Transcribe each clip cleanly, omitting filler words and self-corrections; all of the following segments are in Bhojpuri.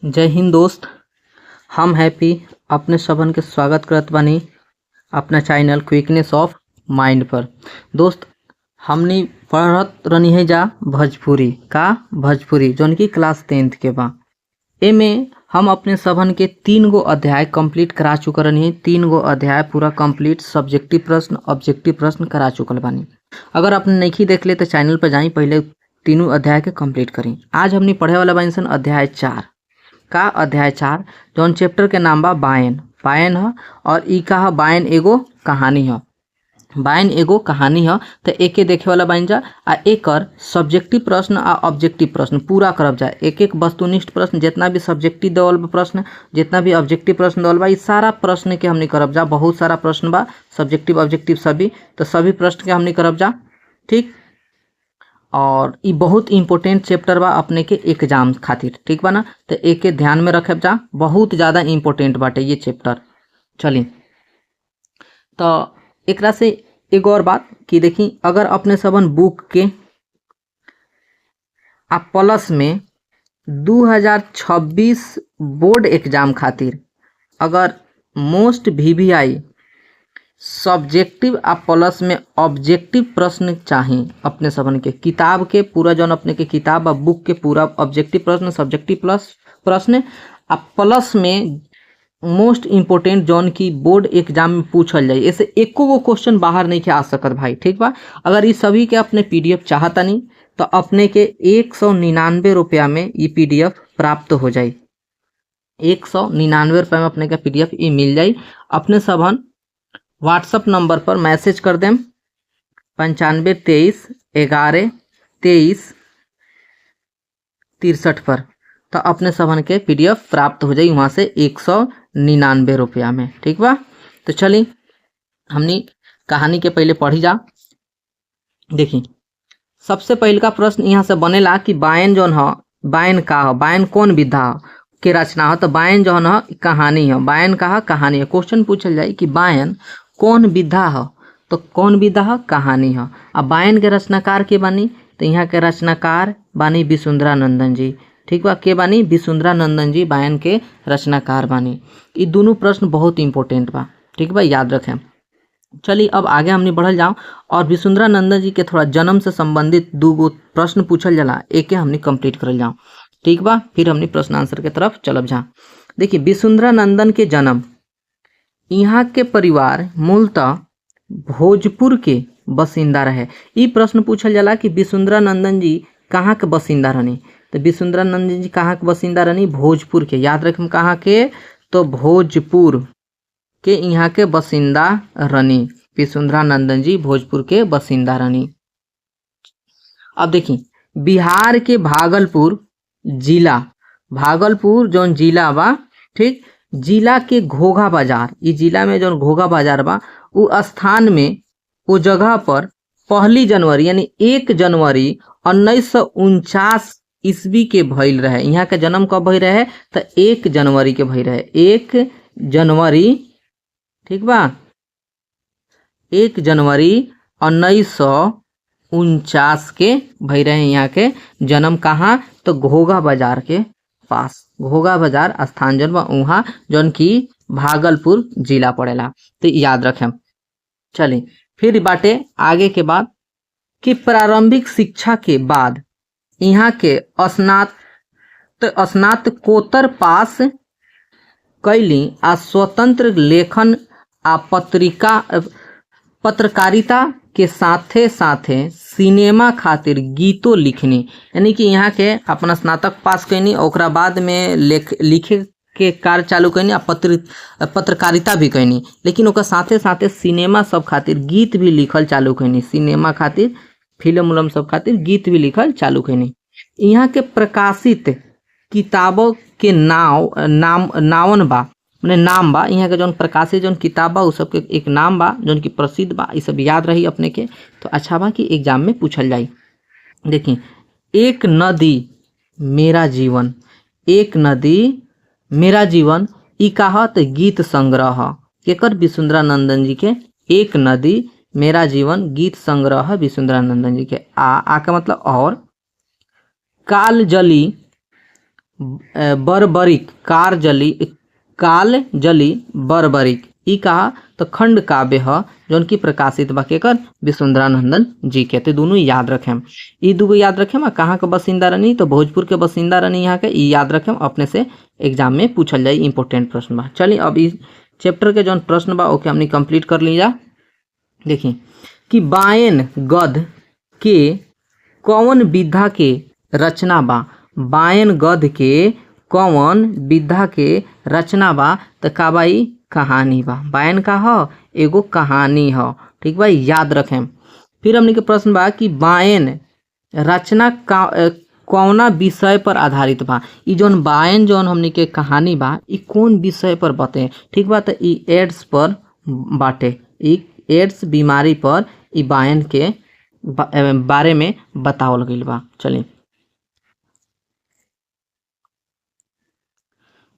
जय हिंद दोस्त। हम हैप्पी अपने सबन के स्वागत करत बानी अपना चैनल क्विकनेस ऑफ माइंड पर। दोस्त हमनी पढ़त रहनी है जा भोजपुरी का भोजपुरी जौन की क्लास 10th के बा। एमे हम अपने सबन के 3 गो अध्याय कंप्लीट करा चुकल रहनी है। 3 गो अध्याय पूरा कंप्लीट सब्जेक्टिव प्रश्न ऑब्जेक्टिव प्रश्न करा चुकल बानी। अगर आपने नहीं देख ले तो चैनल पर जाई, पहले तीनों अध्याय के कंप्लीट करी। आज हमनी पढ़े वाला बानी सन अध्याय 4 का अध्याय 4 जौन चैप्टर के नाम बा बायन। बायन ह और ई का ह बायन एगो कहानी ह। बायन एगो कहानी ह तो एके देखे वाला बाइन जा आ एकर सब्जेक्टिव प्रश्न आ ऑब्जेक्टिव प्रश्न पूरा करब जा। एक एक वस्तुनिष्ठ प्रश्न जितना भी सब्जेक्टिव देवल बा प्रश्न, जितना भी ऑब्जेक्टिव प्रश्न देवल बा, ई सारा प्रश्न के हमनी करब जा। बहुत सारा प्रश्न बा सब्जेक्टिव ऑब्जेक्टिव सभी, तो सभी प्रश्न के हमनी करब जा, ठीक। और ई बहुत इम्पोर्टेंट चैप्टर बा अपने के एग्जाम खातिर, ठीक बा ना। तो एके ध्यान में रखब जा, बहुत ज़्यादा इम्पोर्टेंट बाटे ये चैप्टर। चली तो एकरा से एगो और बात कि देखी, अगर अपने सबन बुक के आ प्लस में 2026 बोर्ड एग्जाम खातिर अगर मोस्ट VVI subjective आ प्लस में ऑब्जेक्टिव प्रश्न चाही अपने सबन के किताब के पूरा जौन अपने के किताब आ बुक के पूरा ऑब्जेक्टिव प्रश्न सब्जेक्टिव प्लस प्रश्न आ प्लस में मोस्ट इम्पोर्टेंट जौन की बोर्ड एग्जाम में पूछल जाए, ऐसे एको गो क्वेश्चन बाहर नहीं के आ सकत भाई, ठीक बा। अगर ये सभी के अपने PDF चाहता नहीं तो अपने के 199 रुपया में ये PDF प्राप्त हो जाए। 199 रुपया में अपने के PDF ये मिल जाए। अपने सबन व्हाट्सअप नंबर पर मैसेज कर दें 95 23 11 23 63 पर, तो अपने सबन के PDF प्राप्त हो जाए वहाँ से 199 रुपया में, ठीक बा। तो चली हमनी कहानी के पहले पढ़ी जा। देखी सबसे पहल का प्रश्न यहाँ से बनेला कि बायन जौन ह, बायन का ह, बायन कौन विधा के रचना ह, तो बायन जौन ह कहानी ह। बायन का ह कहानी है। क्वेश्चन पूछल जाए कि बायन कौन विधा ह, तो कौन विधा ह कहानी ह। आ बायन के रचनाकार के बानी, तो यहाँ के रचनाकार बानी विसुंधरा नंदन जी, ठीक बा। के बानी विसुंधरा नंदन जी बायन के रचनाकार बानी। ये दोनों प्रश्न बहुत इंपॉर्टेंट बा, ठीक बा, याद रखें। चलिए अब आगे हमने बढ़ल जाओ और विसुंधरा नंदन जी के थोड़ा जन्म से संबंधित 2 गो प्रश्न पूछल जाला, एक के हमने कंप्लीट करल जाओ, ठीक बा। फिर हमने प्रश्न आंसर के तरफ चलब जा। देखिए विसुंधरा नंदन के जन्म, यहाँ के परिवार मूलतः भोजपुर के बसिंदा रहे। ये प्रश्न पूछल जाला कि विसुंधरा नंदन जी कहाँ के बसिंदा रहनी, तो विसुंधरा नंदन जी कहाँ के बसिंदा रहनी, भोजपुर के। याद रखें कहाँ के, तो भोजपुर के यहाँ के बसिंदा रहनी विसुंधरा नंदन जी, भोजपुर के बसिंदा रहनी। अब देखिए बिहार के भागलपुर जिला, भागलपुर जौन जिला बा, ठीक, जिला के घोघा बाजार, ये जिला में जौन घोघा बाजार बा वो स्थान में, वो जगह पर 1 जनवरी यानी 1 जनवरी 1949 ईस्वी के भइल रहे। यहाँ के जन्म कब भइल रहे, तो 1 जनवरी के भइल रहे, 1 जनवरी, ठीक बा, 1 जनवरी 1949 के भइल रहे यहाँ के जन्म। कहाँ, तो घोघा बाजार के पास, घोघा बाजार स्थान जौन बा वहाँ, जौन की भागलपुर जिला पड़ेला, तो याद रखें। चलिए फिर बाटे आगे के बाद कि प्रारंभिक शिक्षा के बाद यहाँ के स्नातकोत्तर पास कैली आ स्वतंत्र लेखन आ पत्रकारिता के साथे साथे सिनेमा खातिर गीतो लिखनी। यानी कि यहाँ के अपना स्नातक पास कैनी, ओकरा बाद में लिखे के कार्य चालू कैनी आ पत्रकारिता भी कैनी, लेकिन ओकर साथे साथे सिनेमा सब खातिर गीत भी लिखल चालू कैनी। सिनेमा खातिर फिल्म उलम सब खातिर गीत भी लिखल चालू कैनी। यहाँ के प्रकाशित किताबों के नावन बा, माने नाम बा, यहाँ के जौन प्रकाशित जौन किताब बा उ सब के एक नाम बा जौन की प्रसिद्ध बा। ये सब याद रही अपने के, तो अच्छा बा कि एग्जाम में पूछल जाई। देखिए एक नदी मेरा जीवन, एक नदी मेरा जीवन ई का ह, तो गीत संग्रह केकर, विसुंधरा नंदन जी के। एक नदी मेरा जीवन गीत संग्रह विसुंधरा नंदन जी के। आ का मतलब और। कालजली बर्बरिक कारजली काल जली बर्बरिक ई कहा तो खंड काव्य ह जौन की प्रकाशित बा केकर वसुंधरा नंदन जी के। तो दोनों याद रखेम, ई दूगो याद रखेम। आ कहाँ के बसिंदा रहनी तो भोजपुर के बसिंदा रहनी यहाँ के, ई याद रखेम, अपने से एग्जाम में पूछल जाई, इंपॉर्टेंट प्रश्न बा। चलिए अब इस चैप्टर के जौन प्रश्न बा ओके हमने कंप्लीट कर ली जा। देखी कि बायन गद के कौन विधा के रचना बा, बायन गद के कौन विधा के रचना बा तो का बा ई कहानी बा। बायन का ह एगो कहानी ह, ठीक बा, याद रखें। फिर हमने के प्रश्न बा कि बायन रचना का कौना विषय पर आधारित बा, ई जौन बायन जौन हमने के कहानी बा ई कौन विषय पर बते, ठीक बा, तो ई एड्स पर बाटे, ई एड्स बीमारी पर ई बायन के बारे में बतावल गइल बा। चलिए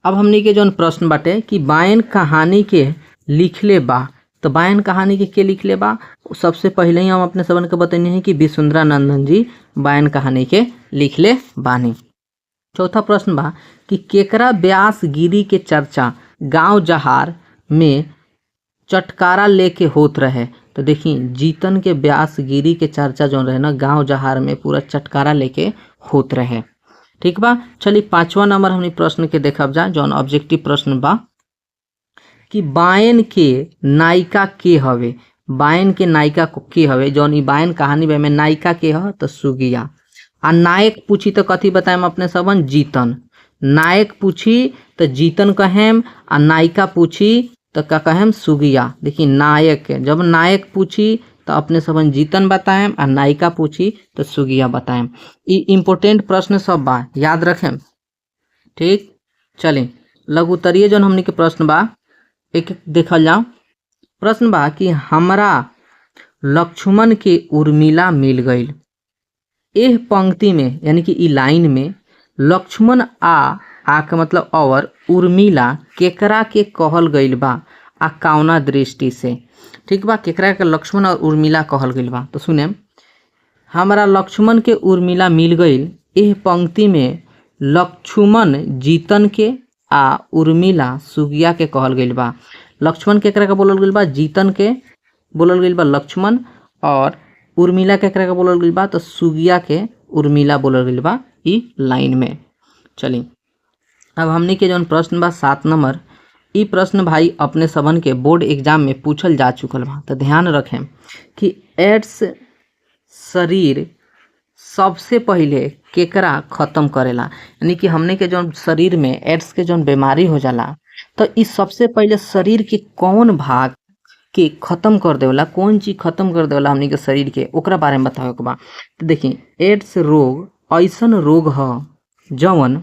अब हमनी के जौन प्रश्न बाटे कि बायन कहानी के लिखले बा, तो बायन कहानी के लिखले बा, सबसे पहले ही हम अपने सबन के बतैनी है कि वसुंधरा नंदन जी बायन कहानी के लिखले बानी। चौथा प्रश्न बा कि केकरा व्यास गिरी के चर्चा गांव जहार में चटकारा लेके होत रहे, तो देखी जीतन के व्यास गिरी के चर्चा जौन रहे ना गांव जहार में पूरा चटकारा लेके होत रहे, ठीक बा। चलिए पांचवा नंबर हमने प्रश्न के देखब जा जौन ऑब्जेक्टिव प्रश्न बा कि बायन के नायिका के हवे, बायन के नायिका के हवे, जौन ई बायन कहानी बा में नायिका के ह तो सुगिया, आ नायक पूछी तो कथी बताएम अपने सबन जीतन, नायक पूछी तो जीतन कहेम आ नायिका पूछी तो का कहेम सुगिया। देखिए नायक जब नायक पूछी तो अपने सबन जीतन बताएम आ नायिका पूछी तो सुगिया बताएम। ई इम्पोर्टेंट प्रश्न सब बा, याद रखेम, ठीक। चलिए लघुतरीय जौन हमनी के प्रश्न बा एक एक देखल जाओ। प्रश्न बा कि हमरा लक्ष्मण के उर्मिला मिल गई, एह पंक्ति में यानी कि ई लाइन में लक्ष्मण आ के मतलब और उर्मिला केकरा के कहल गइल बा आ कौना दृष्टि से, ठीक बा, केकरा के लक्ष्मण और उर्मिला कहल गइल बा। तो सुने हमरा लक्ष्मण के उर्मिला मिल गई, एह पंक्ति में लक्ष्मण जीतन के आ उर्मिला सुगिया के कहल गइल बा। लक्ष्मण केकरा के बोलल गइल बा, जीतन के बोलल गइल बा लक्ष्मण, और उर्मिला केकरा के बोलल गइल बा तो सुगिया के उर्मिला बोलल गइल बा ई लाइन में। चली अब हमनी के जौन प्रश्न बा 7 नंबर, ई प्रश्न भाई अपने सबन के बोर्ड एग्जाम में पूछल जा चुकल बा, तो ध्यान रखें कि एड्स शरीर सबसे पहले केकरा खत्म करेला, यानी कि हमने के जौन शरीर में एड्स के जौन बीमारी हो जाला तो इस सबसे पहले शरीर के कौन भाग के खत्म कर देवला, कौन चीज खत्म कर देवला हमनी के शरीर के, ओकरा बारे में बतावे के बा। तो देखिए एड्स रोग ऐसन रोग ह जौन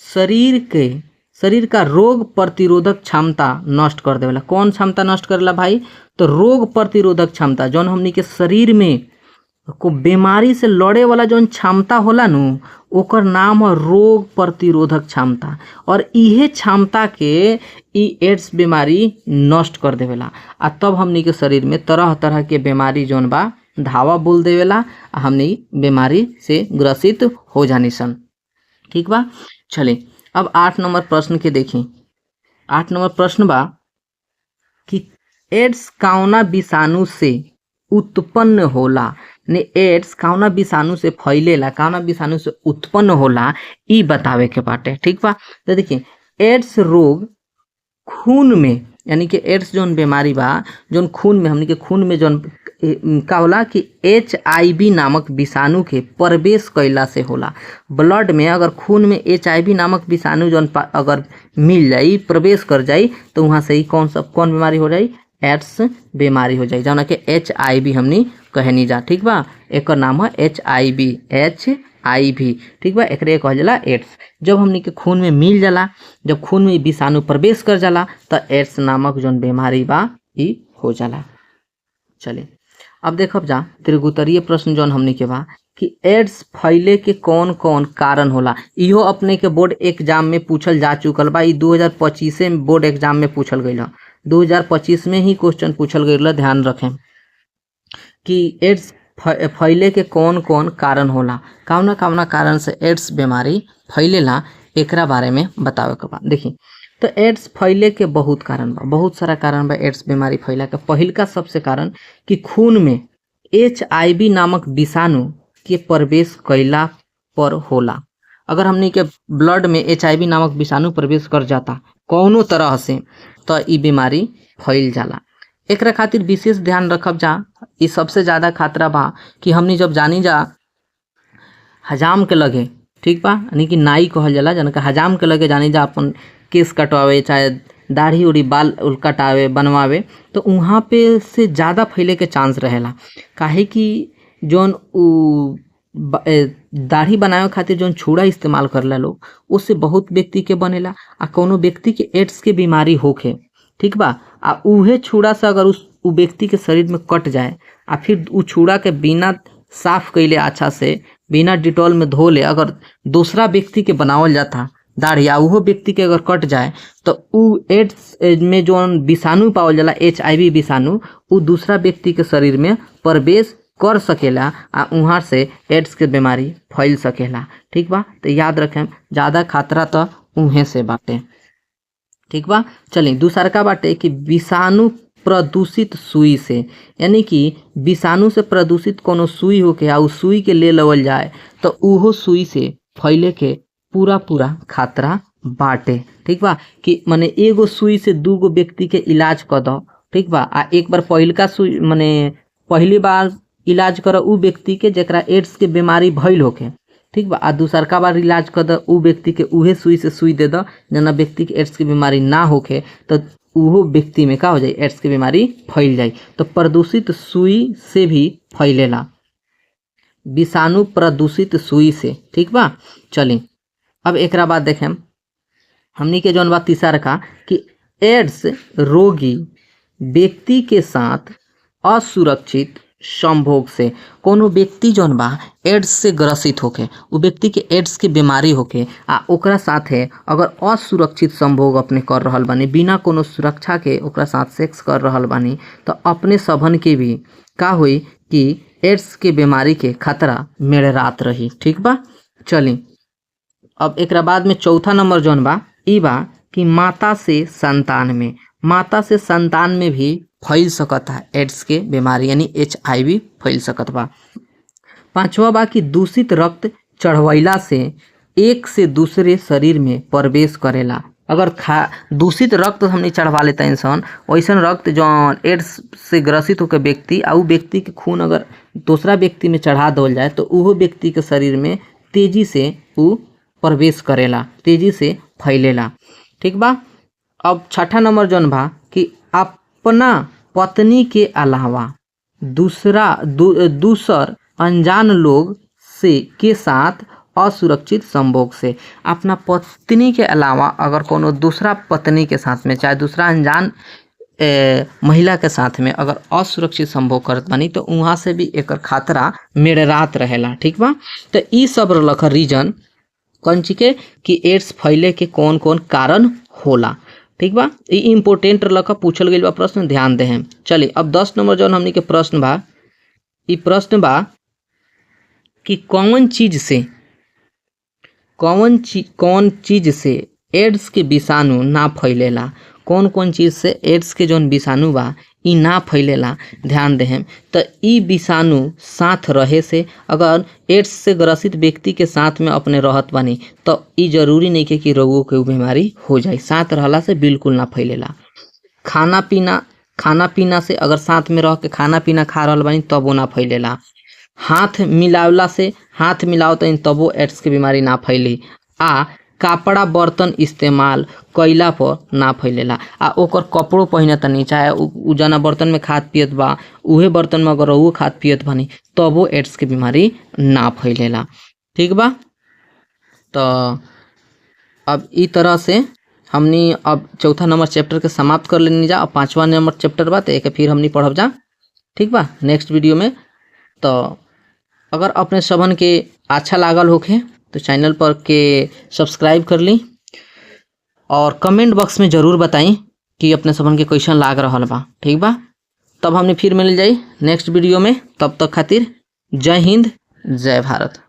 शरीर का रोग प्रतिरोधक क्षमता नष्ट कर देवला। कौन क्षमता नष्ट करेला भाई, तो रोग प्रतिरोधक क्षमता, जौन हमनी के शरीर में को बीमारी से लड़े वाला जौन क्षमता होला नु ओकर नाम है रोग प्रतिरोधक क्षमता, और इहे क्षमता के ई एड्स बीमारी नष्ट कर देवेला, आ तब हमनी के शरीर में तरह तरह के बीमारी जौन बा धावा बोल देवेला आ हमनी बीमारी से ग्रसित हो जानी सन, ठीक बा। चले अब 8 नंबर प्रश्न के देखी। 8 नंबर प्रश्न बा कि एड्स कौना विषाणु से उत्पन्न होला, ने एड्स कौना विषाणु से फैलेला, कौना विषाणु से उत्पन्न होला, ई बतावे के बाटे, ठीक बा। तो देखिए एड्स रोग खून में, यानी कि एड्स जौन बीमारी बा जौन खून में हमनी के खून में जौन का होला कि HIV नामक विषाणु के प्रवेश कैला से होला। ब्लड में अगर खून में HIV नामक विषाणु जौन अगर मिल जाई, प्रवेश कर जाई, तो वहाँ से ही कौन बीमारी हो जाई, एड्स बीमारी हो जाई, जौना के HIV हमनी कहनी जा, ठीक बा। एकर नाम है HIV, HIV, ठीक बा, एकरे कहल जाला एड्स। जब हमनी के खून में मिल जाला, जब खून में विषाणु प्रवेश कर जाला तो एड्स नामक जौन बीमारी बा ई हो जाला। चले अब देखब जा त्रिगुतरीय प्रश्न जौन हमनी के बा कि एड्स फैले के कौन कौन कारण होला। इहो अपने के बोर्ड एग्जाम में पूछल जा चुकल बा, ई 2025 में बोर्ड एग्जाम में पूछल गइल, 2025 में ही क्वेश्चन पूछल गइल। ध्यान रखें कि एड्स फैले के कौन कौन कारण होला, कौना कौना कारण से एड्स बीमारी फैलेला, एकरा बारे में बतावे के बा। देखी तो एड्स फैले के बहुत कारण बा, बहुत सारा कारण बा एड्स बीमारी फैला के। पहिलका सबसे कारण कि खून में HIV नामक विषाणु के प्रवेश कैला पर होला। अगर हमनी के ब्लड में HIV नामक विषाणु प्रवेश कर जाता कौनो तरह से तो ई बीमारी फैल जाला। एकरा खातिर विशेष ध्यान रखब जा। ई सबसे ज़्यादा खतरा बा कि हमनी जब जानी जा हजाम के लगे, ठीक बा, यानी कि नाई कहल जाला, जनका हजाम के लगे जानी जा अपन केस कटवावे चाहे दाढ़ी उड़ी बाल उल कटावे बनवावे, तो वहाँ पे से ज़्यादा फैले के चांस रहेला। काहे कि जौन उ दाढ़ी बनावे खातिर जौन छुरा इस्तेमाल करेला लोग, उससे बहुत व्यक्ति के बनेला। आ कोनो व्यक्ति के एड्स के बीमारी होखे, ठीक बा, आ उहे छुरा से अगर उस उ व्यक्ति के शरीर में कट जाए आ फिर उ छुरा के बिना साफ कैले अच्छा से बिना डिटॉल में धो ले अगर दूसरा व्यक्ति के बनावल जाता दाढ़ी आ उहो व्यक्ति के अगर कट जाए तो उ एड्स में जौन विषाणु पावल जाला HIV विषाणु, उ दूसरा व्यक्ति के शरीर में प्रवेश कर सकेला आ वहाँ से एड्स के बीमारी फैल सकेला। ठीक बा, तो याद रखें ज़्यादा खतरा तो उहें से बाटे। ठीक बा, चलिए दूसरका बाटे कि विषाणु प्रदूषित सुई से, यानी कि विषाणु से प्रदूषित कोनो सुई होके आ उ सुई के ले लवल जाए तो उहो सुई से फैले के पूरा पूरा खतरा बाटे। ठीक बा, कि मने एगो सुई से दूगो व्यक्ति के इलाज कर दो, ठीक बा, आ एक बार पहिलका सुई मने पहली बार इलाज कर उ व्यक्ति के जकरा एड्स के बीमारी भइल होके, ठीक बा, आ दूसरका बार इलाज कर दो उ व्यक्ति के उहे सुई से सुई दे दो जना व्यक्ति के एड्स के बीमारी ना होके, तो उहो व्यक्ति में का हो जाए एड्स के बीमारी फैल जाए। तो प्रदूषित सुई से भी फैलेला, विषाणु प्रदूषित सुई से। ठीक बा, चली अब एकरा बाद देखें हमनी के जौन बा तीसरका कि एड्स रोगी व्यक्ति के साथ असुरक्षित संभोग से। कोनो व्यक्ति जौन बा एड्स से ग्रसित होके, उ व्यक्ति के एड्स के बीमारी होके आ ओकरा साथे अगर असुरक्षित संभोग अपने कर रहल बानी, बिना कोनो सुरक्षा के ओकरा साथ सेक्स कर रहल बानी, तो अपने सबन के भी का होई कि एड्स के बीमारी के खतरा मेड़रात रही। ठीक बा, चली अब एकरा बाद में चौथा नंबर जौन बा ई बा कि माता से संतान में, माता से संतान में भी फैल सकता है एड्स के बीमारी यानी HIV फैल सकत बा। पांचवा बा कि दूषित रक्त चढ़वैला से एक से दूसरे शरीर में प्रवेश करेला। अगर दूषित रक्त हमने चढ़वा लेता इंसान, वैसन रक्त जौन एड्स से ग्रसित होकर व्यक्ति आ उ व्यक्ति के खून अगर दूसरा व्यक्ति में चढ़ा दल जाए तो उहो व्यक्ति के शरीर में तेजी से उ प्रवेश करेला, तेजी से फैलेला। ठीक बा, अब छठा नंबर जौन बा कि अपना पत्नी के अलावा दूसर अनजान लोग से के साथ असुरक्षित संभोग से। अपना पत्नी के अलावा अगर कोनो दूसरा पत्नी के साथ में चाहे दूसरा अनजान महिला के साथ में अगर असुरक्षित संभोग करत बानी तो वहाँ से भी एकर खतरा मेड़रात रहेला। ठीक बा, तो ई सब रहलक रीजन कौन चीज के कि एड्स फैले के कौन कौन कारण होला। ठीक बा, ई इम्पोर्टेंट रहलक, पूछल गइल बा प्रश्न, ध्यान देहें। चलिए अब 10 नंबर जौन हमनी के प्रश्न बा, ई प्रश्न बा कि कौन चीज से एड्स के विषाणु ना फैलेला, कौन कौन चीज़ से एड्स के जौन विषाणु बा ई ना फैलेला, ध्यान देहें। तो ई विषाणु साथ रहे से अगर एड्स से ग्रसित व्यक्ति के साथ में अपने रहत बानी तो ई जरूरी नहीं के कि रोगों के बीमारी हो जाए, साथ रहला से बिल्कुल ना फैलेला। खाना पीना से अगर साथ में रह के खाना पीना खा रहल बानी तबो ना फैलेला। हाथ मिलावला से, हाथ मिलाओ तो तबो एड्स के बीमारी ना फैली। आ कपड़ा बर्तन इस्तेमाल कैला पर ना फैलेला। आ ओकर कपड़ो पहिने तनी चाहे उ जना बर्तन में खात पियत बा उहे बर्तन में अगर वो खात पियत बानी तबो एड्स के बीमारी ना फैलेला। ठीक बा, तो अब ई तरह से हमनी अब चौथा नंबर चैप्टर के समाप्त कर लेनी जा। अब पाँचवा नंबर चैप्टर बा तो एक फिर हमनी पढ़ब जा। ठीक बा, नेक्स्ट वीडियो में। तो अगर अपने सबन के अच्छा लागल होखे तो चैनल पर के सब्सक्राइब कर ली और कमेंट बॉक्स में ज़रूर बताई कि अपने सबन के क्वेश्चन लाग रहा बा। ठीक बा, तब हमने फिर मिल जाई नेक्स्ट वीडियो में। तब तक खातिर जय हिंद, जय भारत।